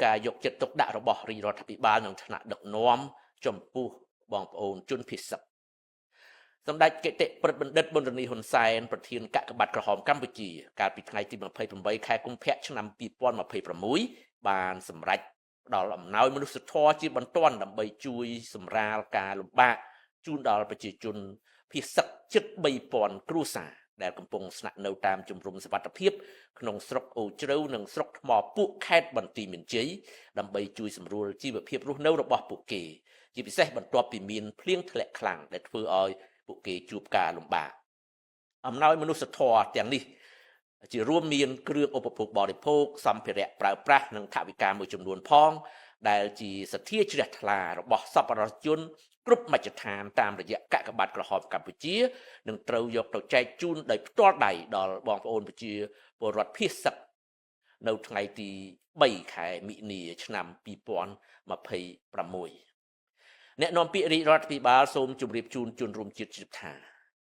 ការយកចិត្តទុកដាក់របស់រាជរដ្ឋាភិបាលនិងថ្នាក់ដឹកនាំចំពោះបងប្អូនជនភៀសសឹកសម្ដេចគតិព្រឹទ្ធបណ្ឌិតប៊ុនរនីហ៊ុនសែនប្រធានកាកបាទក្រហមកម្ពុជាកាលពីថ្ងៃទី28ខែកុម្ភៈឆ្នាំ2026បានសម្រេចផ្ដល់អំណោយមនុស្សធម៌ជាបន្ទាន់ដើម្បីជួយសម្រាលការលំបាកជូនដល់ប្រជាជនភៀសសឹកជិត3000គ្រួសារដែលកំពុងស្នាក់នៅតាមជំរំសុវត្ថិភាពក្នុងស្រុកអូជ្រៅនិងស្រុកថ្មពួកខេត្តបន្ទាយមានជ័យដើម្បីជួយសម្រួលជីវភាពរស់នៅរបស់ពួកគេជាពិសេសបន្ទាប់ពីមានភ្លៀងធ្លាក់ខ្លាំងដែលធ្វើឲ្យពួកគេជួបការលំបាកអំណោយមនុស្សធម៌ទាំងនេះជារួមមានគ្រឿងឧបភោគបរិភោគសម្ភារៈប្រើប្រាស់និងថវិកាមួយចំនួនផងដែលជាសទ្ធាជ្រះថ្លារបស់សប្បុរសជនគ្រប់មជ្ឈដ្ឋានតាមរយៈកាកបាទក្រហមកម្ពុជានឹងត្រូវយកទៅចែកជូនដោយផ្ទាល់ដៃដល់បងប្អូនប្រជាពលរដ្ឋភៀសសឹកនៅថ្ងៃទី3ខែមិនិនាឆ្នាំ2026អ្នកនាំពាក្យរាជរដ្ឋាភិបាលសូមជម្រាបជូនជនរួមជាតិជ្រាបថា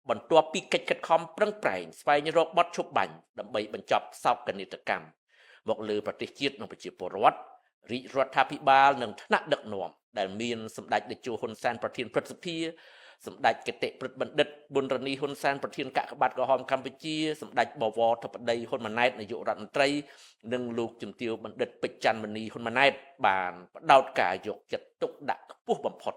បន្ទាប់ពីកិច្ចខិតខំប្រឹងប្រែងស្វែងរកបទឈប់បាញ់ដើម្បីបញ្ចប់សោកនាដកម្មមកលើប្រទេសជាតិនិងប្រជាពលរដ្ឋរាជរដ្ឋាភិបាលនិងថ្នាក់ដឹកនាំដែលមានសម្ដេចតេជោហ៊ុនសែនប្រធានព្រឹទ្ធសភាសម្ដេចគតិព្រឹទ្ធបណ្ឌិតប៊ុនរនីហ៊ុនសែនប្រធានកាកបាទក្រហមកម្ពុជាសម្ដេចបវរធិបតីហ៊ុនម៉ាណែតនាយករដ្ឋមន្ត្រីនិងលោកជំទាវបណ្ឌិតពេជ្រច័ន្ទមនីហ៊ុនម៉ាណែតបានផ្ដោតការយកចិត្តទុកដាក់ខ្ពស់បំផុត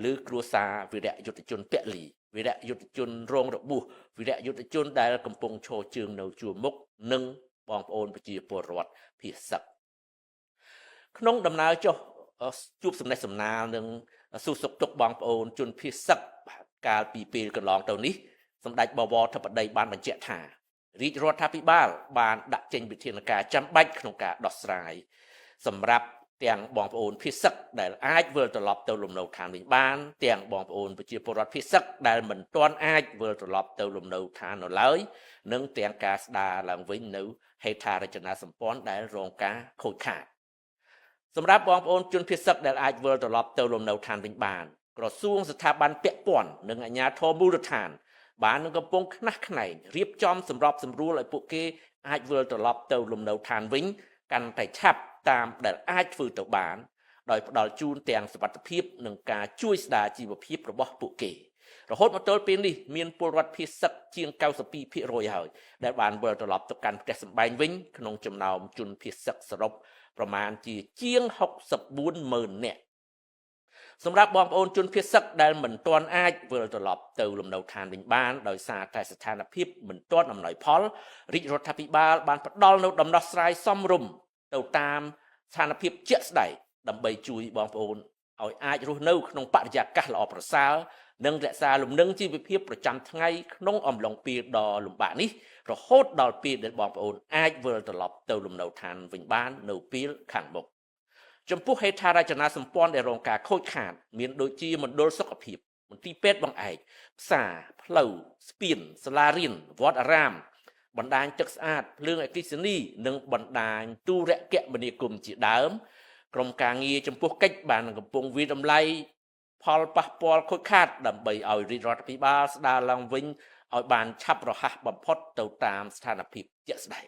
លើគ្រួសារវីរៈយុទ្ធជនពលីវីរៈយុទ្ធជនរងរបួសវីរៈយុទ្ធជនដែលកំពុងឈរជើងនៅជួរមុខនិងបងប្អូនប្រជាពលរដ្ឋភៀសសឹកក្នុងដំណើរចុះជួបសំណេះសំណាលនិងសួរសុខទុក្ខបងប្អូនជនភៀសសឹកកាលពីពេលកន្លងទៅនេះសម្ដេចបវរធិបតីបានបញ្ជាក់ថារាជរដ្ឋាភិបាលបានដាក់ចេញវិធានការចាំបាច់ក្នុងការដោះស្រាយសម្រាប់ទាំងបងប្អូនភៀសសឹកដែលអាចវិលត្រឡប់ទៅលំនៅឋានវិញបានទាំងបងប្អូនប្រជាពលរដ្ឋភៀសសឹកដែលមិនទាន់អាចវិលត្រឡប់ទៅលំនៅឋាននៅឡើយនិងទាំងការស្ដារឡើងវិញនៅហេដ្ឋារចនាសម្ព័ន្ធដែលរងការខូចខាតសម្រាប់បងប្អូនជនភៀសសឹកដែលអាចវិលត្រឡប់ទៅលំនៅឋានវិញបានក្រសួងស្ថាប័នពាក់ព័ន្ធនិងអាជ្ញាធរមូលដ្ឋានបាននឹងកំពុងខ្នះខ្នែងរៀបចំសម្របសម្រួលឲ្យពួកគេអាចវិលត្រឡប់ទៅលំនៅឋានវិញកាន់តែឆាប់តាមដែលអាចធ្វើទៅបានដោយផ្ដល់ជូនទាំងសុវត្ថិភាពនិងការជួយស្ដារជីវភាពរបស់ពួកគេរហូតមកទល់ពេលនេះមានពលរដ្ឋភៀសសឹកជាង92%ហើយដែលបានវិលត្រឡប់ទៅកាន់ផ្ទះសម្បែងវិញក្នុងចំណោមជនភៀសសឹកសរុបប្រមាណជាជាង640,000នាក់សម្រាប់បងប្អូនជនភៀសសឹកដែលមិនទាន់អាចវិលត្រឡប់ទៅលំនៅឋានវិញបានដោយសារតែស្ថានភាពមិនទាន់អំណោយផលរាជរដ្ឋាភិបាលបានផ្ដល់នូវដំណោះស្រាយសមរម្យទៅតាមស្ថានភាពជាក់ស្ដែងដើម្បីជួយបងប្អូនឲ្យអាចរស់នៅក្នុងបរិយាកាសល្អប្រសើរនិងរក្សាលំនឹងជីវភាពប្រចាំថ្ងៃក្នុងអំឡុងពេលដ៏លំបាកនេះរហូតដល់ពេលដែលបងប្អូនអាចវិលត្រឡប់ទៅលំនៅឋានវិញបាននៅពេលខាងមុខចំពោះហេដ្ឋារចនាសម្ព័ន្ធដែលរងការខូចខាតមានដូចជាមណ្ឌលសុខភាពមន្ទីរពេទ្យបង្អែកផ្សារផ្លូវស្ពានសាលារៀនវត្តអារាមបណ្ដាញទឹកស្អាតភ្លើងអគ្គិសនីនិងបណ្ដាញទូរគមនាគមន៍ជាដើមក្រុមការងារចំពោះកិច្ចបាននឹងកំពុងវាយតម្លៃផលប៉ះពាល់ខូចខាតដើម្បីឲ្យរាជរដ្ឋាភិបាលស្ដារឡើងវិញឲ្យបានឆាប់រហ័សបំផុតទៅតាមស្ថានភាពជាក់ស្ដែង